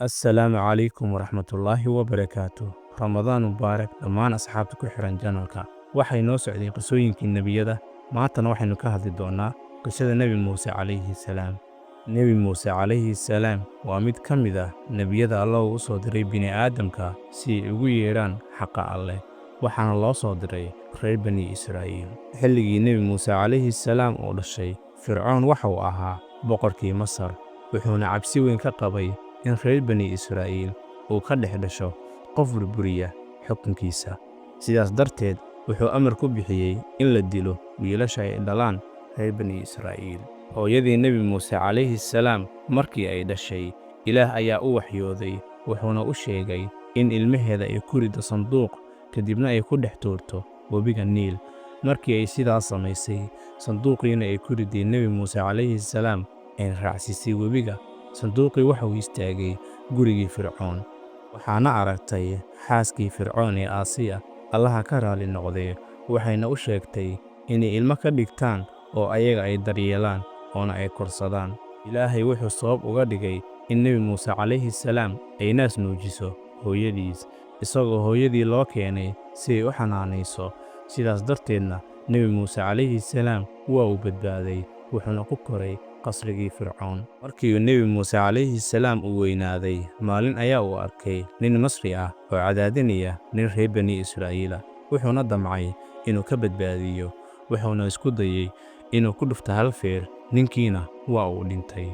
Assalaamu calaykum waraxmatullaahi wabarakaatuh. Ramadaan mubaarak dhammaan asxaabta ku xihan channelka. Waxay noo socday qisooyinkii nebiyada, maantana waxaynu ka hadli doonaa qisada Nebi Muuse calayhi salaam. Nebi Muuse calayhi salaam waa mid ka mid ah nebiyada Allah uu u soo diray bini'aadamka si ay ugu yeedhaan xaqa Alleh, waxaana loo soo diray reer Bani Israa'iil. Xilligii Nebi Muuse calayhi salaam uu dhashay, Fircoon waxa uu ahaa boqorkii Masar, wuxuuna cabsi weyn ka qabay in reer Bani Israa'iil uu ka dhex dhasho qof burburiya xukunkiisa. Sidaas darteed, wuxuu amar ku bixiyey in la dilo wiilasha ay dhalaan reer Bani Israa'iil. Hooyadii Nebi Muuse calayhi salaam markii ay dhashay, Ilaah ayaa u waxyooday, wuxuuna u sheegay in ilmaheeda ay ku riddo sanduuq, kadibna ay ku dhex tuurto webiga Niil. Markii ay sidaas samaysay, sanduuqiina ay ku riday Nebi Muuse calayhi salaam ayna raacsiisay webiga, sanduuqii waxa uu istaagay gurigii Fircoon. Waxaana aragtay xaaskii Fircoon ee Aasiya, Allaha ka raali noqdee, waxayna u sheegtay inay ilmo ka dhigtaan oo ayaga ay daryeelaan oona ay korsadaan. Ilaahay wuxuu sabab uga dhigay in Nebi Muuse calayhi salaam ay naas nuujiso hooyadiis, isagoo hooyadii loo keenay si ay u xanaanayso. Sidaas darteedna Nebi Muuse calayhi salaam waa uu badbaaday, wuxuuna ku koray qasrigii Fircoon. Markii uu Nebi Muuse calayhi salaam uu weynaaday, maalin ayaa uu arkay nin Masri ah oo cadaadinaya nin reer Bani Israa'iil ah, wuxuuna damcay inuu ka badbaadiyo, wuxuuna isku dayay inuu ku dhufto hal feer, ninkiina waa uu dhintay.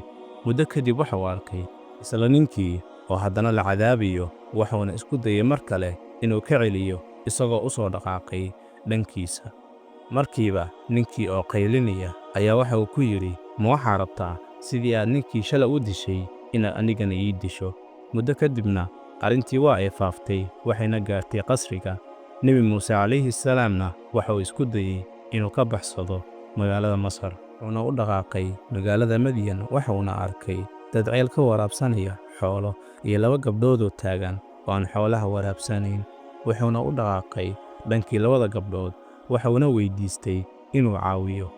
Muddo kadib waxa uu arkay isla ninkii oo haddana la cadaabayo, wuxuuna isku dayay mar kale inuu ka celiyo isagoo u soo dhaqaaqay dhankiisa. Markiiba ninkii oo qaylinaya ayaa waxa uu ku yidhi, "Ma waxaa rabtaa sidii aad ninkii shalay u dishay inaad anigana ii disho?" Muddo kadibna arrintii waa ay faaftay, waxayna gaartay qasriga. Nebi Muuse calayhi salaamna waxa uu isku dayey inuu ka baxsado magaalada Masar, wuxuuna u dhaqaaqay magaalada Madyan. Waxuuna arkay dad ceel ka waraabsanaya xoolo iyo laba gabdhoodoo taagan oo aan xoolaha waraabsanayn. Wuxuuna u dhaqaaqay dhankii labada gabdhood, waxuuna weydiistay inuu caawiyo.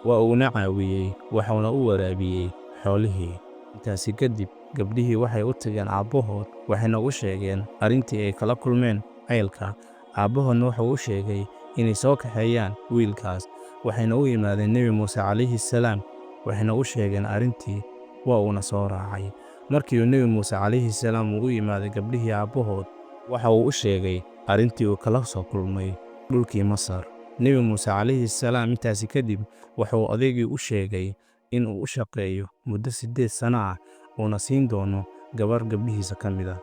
Waa uuna caawiyey, waxuuna u waraabiyey xoolihii. Intaasi kadib gabdhihii waxay u tageen aabbahood, waxayna u sheegeen arrintii ay kala kulmeen ceelka. Aabbahoodna wuxuu u sheegay inay soo kaxeeyaan wiilkaas. Waxayna u yimaadeen Nebi Muuse calayhi salaam, waxayna u sheegeen arrintii, waa uuna soo raacay. Markii uu Nebi Muuse calayhi salaam uu u yimaaday gabdhihii aabbahood, waxa uu u sheegay arrintii uu kala soo kulmay dhulkii Masar. Nebi Muuse calayhi salaam intaasi kadib wuxuu odaygii u sheegay in uu u shaqeeyo muddo 8 sano ah, uuna siin doono gabar gabdhihiisa ka mid ah.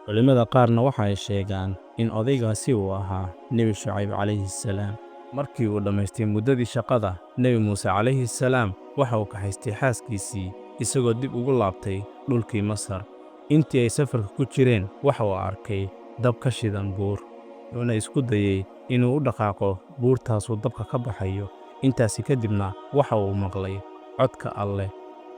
Culimmada qaarna waxa ay sheegaan in odaygaasi uu ahaa Nebi Shucayb calayhi salaam. Markii uu dhammaystay muddadii shaqada, Nebi Muuse calayhi salaam waxa uu kaxaystay xaaskiisii isagoo dib ugu laabtay dhulkii Masar. Intii ay safarka ku jireen, waxa uu arkay dab ka shidan buur, wuxuuna isku dayey inuu u dhaqaaqo buurtaasuu dabka ka baxayo. Intaasi kadibna waxa uu maqlay codka Alleh.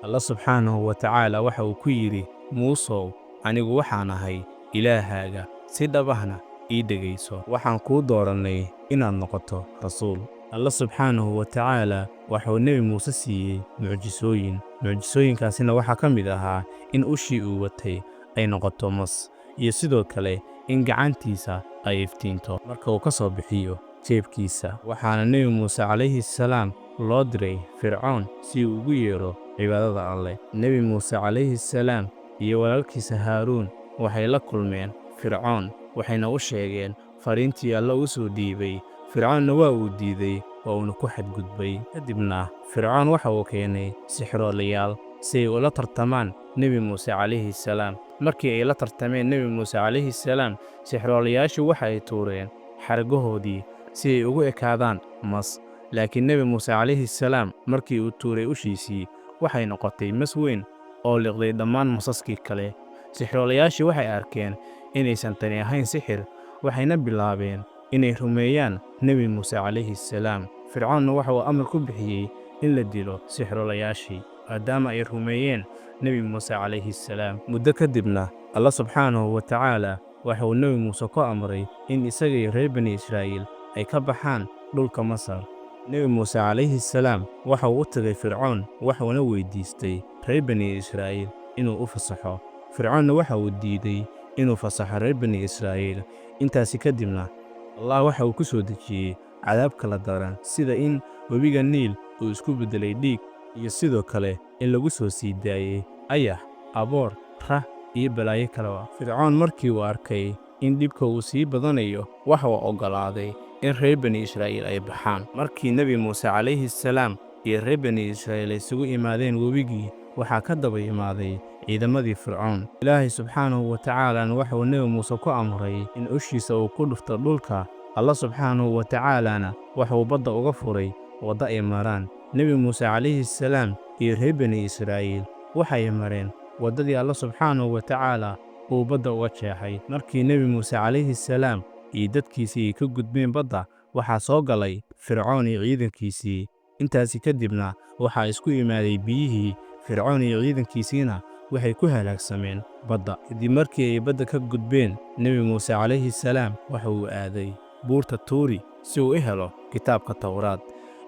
Alle subxaanahu wa tacaala waxa uu ku yidhi, "Muusow, anigu waxaan ahay Ilaahaaga, si dhab ahna ii dhegayso. Waxaan kuu doorannay inaad noqoto rasuul." Alle subxaanahu wa tacaala waxuu Nebi Muuse siiyey mucjisooyin. Mucjisooyinkaasina waxaa ka mid ahaa in ushii uu watay ay noqoto mas, iyo sidoo kale in gacantiisa ay iftiinto marka uu ka soo bixiyo jeebkiisa. Waxaana Nebi Muuse calayhi salaam loo diray Fircoon si uu ugu yeero cibaadada Alleh. Nebi Muuse calayhi salaam iyo walaalkiisa Haaruun waxay la kulmeen Fircoon, waxayna u sheegeen fariintii Alle u soo dhiibay. Fircoonna waa uu diiday oo uuna ku xadgudbay. Kadibna Fircoon waxa uu keenay sixiroolayaal si ay ula tartamaan Nebi Muuse calayhi salaam. Markii ay la tartameen Nebi Muuse calayhi salaam, sixiroolayaashu waxa ay tuureen xargahoodii si ay ugu ekaadaan mas. Laakiin Nebi Muuse calayhi salaam markii uu tuuray ushiisii, waxay noqotay mas weyn oo liqday dhammaan masaskii kale. Sixiroolayaashii waxay arkeen inaysan tani ahayn sixir, waxayna bilaabeen inay rumeeyaan Nebi Muuse calayhi salaam. Fircoonna waxa uu amar ku bixiyey in la dilo sixiroolayaashii, maadaama ay rumeeyeen Nebi Muuse calayhi salaam. Muddo kadibna Alla subxaanahu wa tacaala waxa uu Nebi Muuse ku amray in isaga iyo reer Bani Israa'iil ay ka baxaan dhulka Masar. Nebi Muuse calayhi salaam waxa uu u tagay Fircoon, waxuuna weydiistay reer Bani Israa'iil inuu u fasaxo. Fircoonna waxa uu diiday inuu fasaxo reer Bani Israa'iil. Intaasi kadibna Allah waxa uu ku soo dejiyey cadaab kala daran, sida in webiga Niil uu isku beddelay dhiig, iyo sidoo kale in lagu soo sii daayey ayax, aboor, rah iyo balaayo kaleba. Fircoon markii uu arkay in dhibka uu sii badanayo, waxa uu oggolaaday in reer Bani Israa'iil ay baxaan. Markii Nebi Muuse calayhi salaam iyo reer Bani Israa'iil ay isugu imaadeen webigii, waxaa ka daba imaaday ciidamadii Fircoon. Ilaahay subxaanahu wa tacaalana waxa uu Nebi Muuse ku amray in ushiisa uu ku dhufto dhulka. Allah subxaanahu wa tacaalana waxa uu badda uga furay waddo ay maraan. Nebi Muuse calayhi salaam iyo reer Bani Israa'iil waxay mareen waddadii Allah subxaanahu wa tacaala uu badda uga jeexay. Markii Nebi Muuse calayhi salaam iyo dadkiisii ay ka gudbeen badda, waxaa soo galay Fircoon iyo ciidankiisii. Intaasi kadibna waxaa isku imaaday biyihii. Fircoon iyo ciidankiisiina waxay ku halaagsameen badda. Kadib markii ay badda ka gudbeen, Nebi Muuse calayhi salaam waxa uu aaday buurta Tuuri si uu u helo kitaabka Towraad.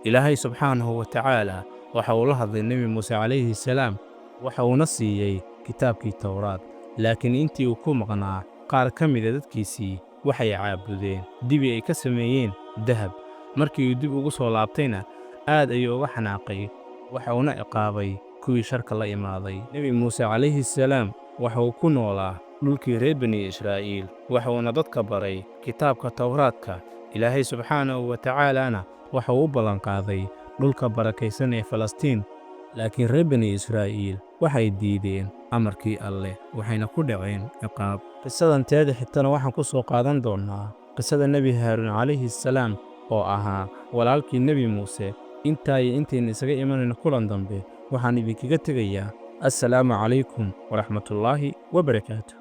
Ilaahay subxaanahu wa tacaala waxa uu la hadlay Nebi Muuse calayhi salaam, waxa uuna siiyey kitaabkii Towraad. Laakiin intii uu ku maqnaa, qaar ka mid ah dadkiisii waxay caabudeen dibi ay ka sameeyeen dahab. Markii uu dib ugu soo laabtayna, aad ayuu uga xanaaqay, waxa uuna ciqaabay kuwii sharka la imaaday. Nebi Muuse calayhi salaam waxa uu ku noolaa dhulkii reer Bani Israa'iil, waxa uuna dadka baray kitaabka Towraadka. Ilaahay subxaanahu wa tacaalana waxa uu u ballanqaaday dhulka barakaysan ee Falastiin. Laakiin reer Bani Israa'iil waxay diideen amarkii Alleh, waxayna ku dhaceen ciqaab. Qisadan teeda xigtana waxaan ku soo qaadan doonnaa qisada Nebi Haaruun calayhi salaam oo ahaa walaalkii Nebi Muuse. Intaa iyo intaynu isaga imanayno kulan dambe, waxaan idinkaga tegayaa assalaamu calaykum waraxmatullaahi wabarakaatu.